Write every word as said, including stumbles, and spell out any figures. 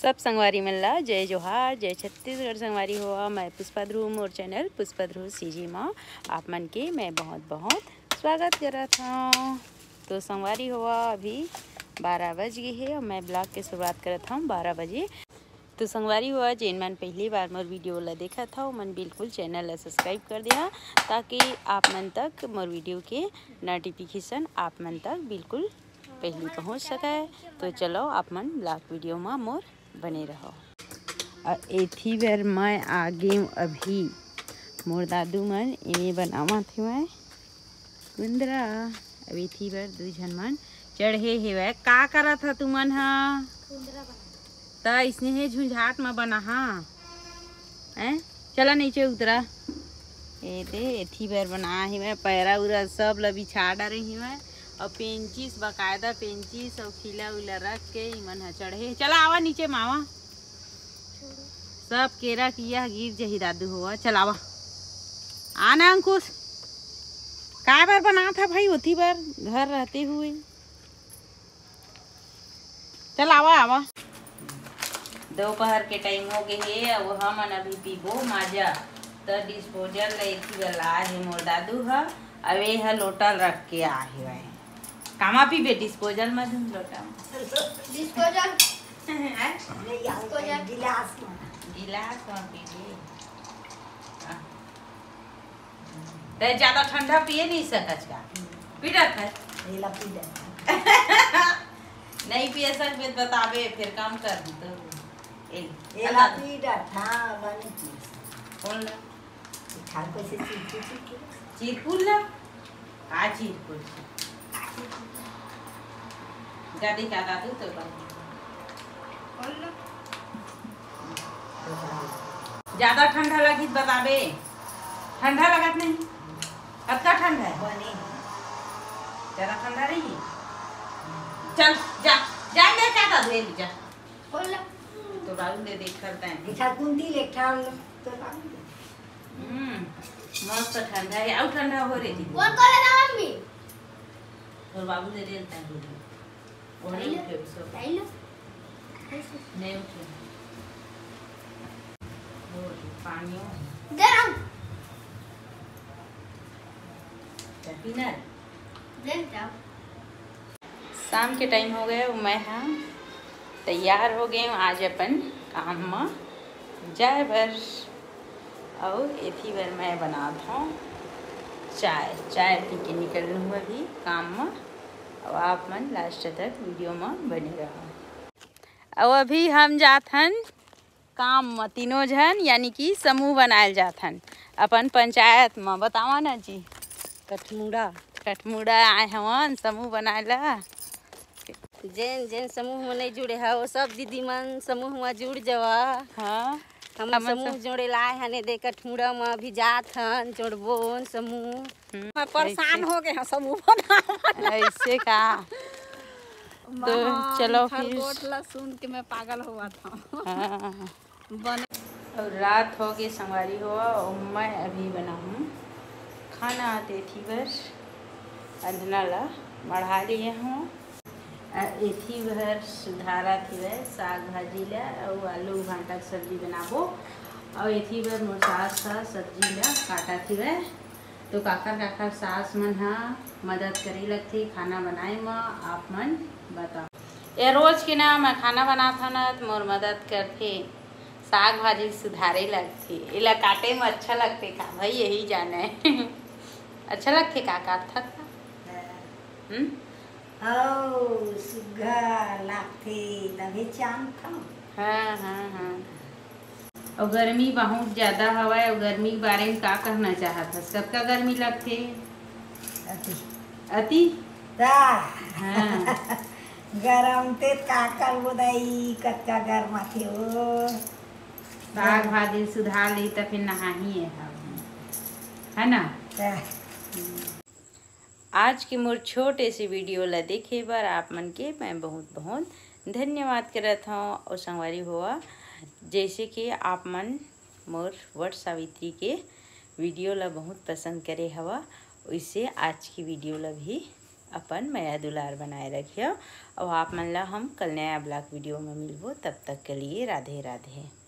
सब संगवारी मन ला जय जोहार, जय छत्तीसगढ़। संगवारी हो, मैं पुष्पा ध्रुव, मोर चैनल पुष्पा ध्रुव सीजी मा आप मन के मैं बहुत बहुत स्वागत करत हौं। तो संगवारी हो, अभी बारह बज गे हे और मैं ब्लॉग के शुरुआत करत हौं बारह बजे। तो संगवारी हो, जेन मन पहली बार मोर वीडियो ला देखत हव, मन बिल्कुल चैनल ला सब्सक्राइब कर देहा, ताकि आप मन तक मोर वीडियो के नोटिफिकेशन आप मन तक बिल्कुल पहली पहुंच सके। तो चलो आप मन ब्लॉग वीडियो मा मोर बने रहो। और एथी बर मैं आ गेंव अभी, मोर दादू मन एमे बनावत हेवय कुंदरा। अब एथी बर दू झन मन चढ़े हेवय। का करत ह तुमन ह? त इसने हे झुंझाट म बनाहा। हैं? चला नीचे उतरा। ए दे, एथी बर बना हेवय, पैरा उरा सब ल बिछा डारे हेवय। अउ पेंचिस, बकायदा पेंचिस अउ खीला उला रख के इमन ह चढ़े। चला आवा नीचे म आवा। सब केरा किया गिर जही दादू होवा। चल आवा। आना अंकुश। काय बर बनात ह भाई, ओथी बर घर रहते हुए। चल आवा, आवा। दोपहर के टाइम हो गे हे, अब हमन अभी पीबो माजा। त डिस्पोजल ल एथी बर लाए हे मोर दादू ह, अब ए ह लोटा ल रख के आए हे भाई। कामा पीबे डिस्पोजल म धुन लोटा म? डिस्पोजल। हैं? नहीं, आउ डिस्पोजल। गिलास म। गिलास म पीबे। हाँ। ते ज्यादा ठंडा पिए नहीं सकत का? पी डरत है? एला पी डरत है। नहीं पिए सकबे त बताबे, फिर काम कर दी तो। ए, एला पी डरत, हाँ, बने पी सकत। कौन ला? खाल कैसे चिरकुर चिरकुर। चिरकुर ला? आ चिरकुर। गादी का दादू तो बन। कौन ला? ज्यादा ठंडा लगी त बताबे। ठंडा लगत नहीं? कतका ठंडा है? बने। ज्यादा ठंडा नहीं है? चल, जा, जा, ले क्या दादू, ले जा। कौन ला? तो बाबू ले देख करते हैं। एक ठा कुंती ले, एक ठा लो, तो बाबू ले। हम्म, मस्त ठंडा है। आउ ठंडा हो रे दीदी। कौन कौन है ना मम्मी? तोर बाबू दे देता है दूध। वो नहीं उठे, सो। नहीं लो। नहीं उठे। वो पानी हो। दे रहा हूँ। क्या पीना है? दे जाओ। शाम के टाइम हो गए, मैं हा तैयार हो गए आज अपन काम म जाए बर। अउ एथी बर मैं बनात हौं चाय। चाय पी के निकलूँ अभी काम म। अउ आप मन लास्ट तक वीडियो म बने रहो। अउ अभी हम जात हन काम म, तीनों झन, यानी कि समूह बनाए ल जात हन अपन पंचायत म। बतावा ना जी। कठमुड़ा। कठमुड़ा आए हवन समूह बनाए ला। जेन जेन समूह म नहीं जुड़े हा, वो सब दीदी मन समूह म जुड़ जावा। हाँ। हम हमन समूह सब जोड़े ला आए हन, दे कठमुड़ा म अभी जात हन, जोड़बोन समूह। हम्म, मैं परेशान ऐसे। हो गए हैं समूह बना। ऐसे का? तो महान चलो फिर। खरगोट ला सुन के मैं पागल हुआ था। हाँ। बने। अउ रात हो गे संगवारी हो, अउ मैं अभी बनाहूँ खाना। तेथी बर अंधना ला मढ़ा लिए हूँ। अ, एथी बर सुधारत हवय साग भाजी ला, अउ आलू भांटा के सब्जी बनाबो। अउ एथी बर मोर सास ह सब्जी ला काटत हवय। तो काखर काखर सास मन ह मदद करे लगथे खाना बनाए म, आप मन बताओ। ए रोज के ना मैं खाना बनात हव ना, त मोर मदद करथे, साग भाजी सुधारे लगथे। एला काटे म अच्छा लगथे का भाई, यही जाने। अच्छा लगथे का काटथत का? हम्म। हव, सुग्घर लागथे, तभे चांद था। हाँ, हाँ, हाँ। अउ गर्मी बहुत ज्यादा हवय, अउ गर्मी के बारे म का कहना चाहत हस? कतका गर्मी लगथे? अति। अति? ता। हाँ। गरम ते का करबो दाई, कतका गरमाथे ओ। साग भाजी सुधार ली त फिर नहाही है, है ना? ता। हम्म। आज के मोर छोटे से वीडियो ला देखे बर आप मन के मैं बहुत बहुत धन्यवाद करत हौं। अउ संगवारी हो, जैसे कि आप मन मोर वट सावित्री के वीडियो ला बहुत पसंद करे हवा, वैसे आज की वीडियो ला भी अपन मया दुलार बनाए रखियो। और आप मन ला हम कल नया vlog video में मिलबो, तब तक के लिए राधे राधे।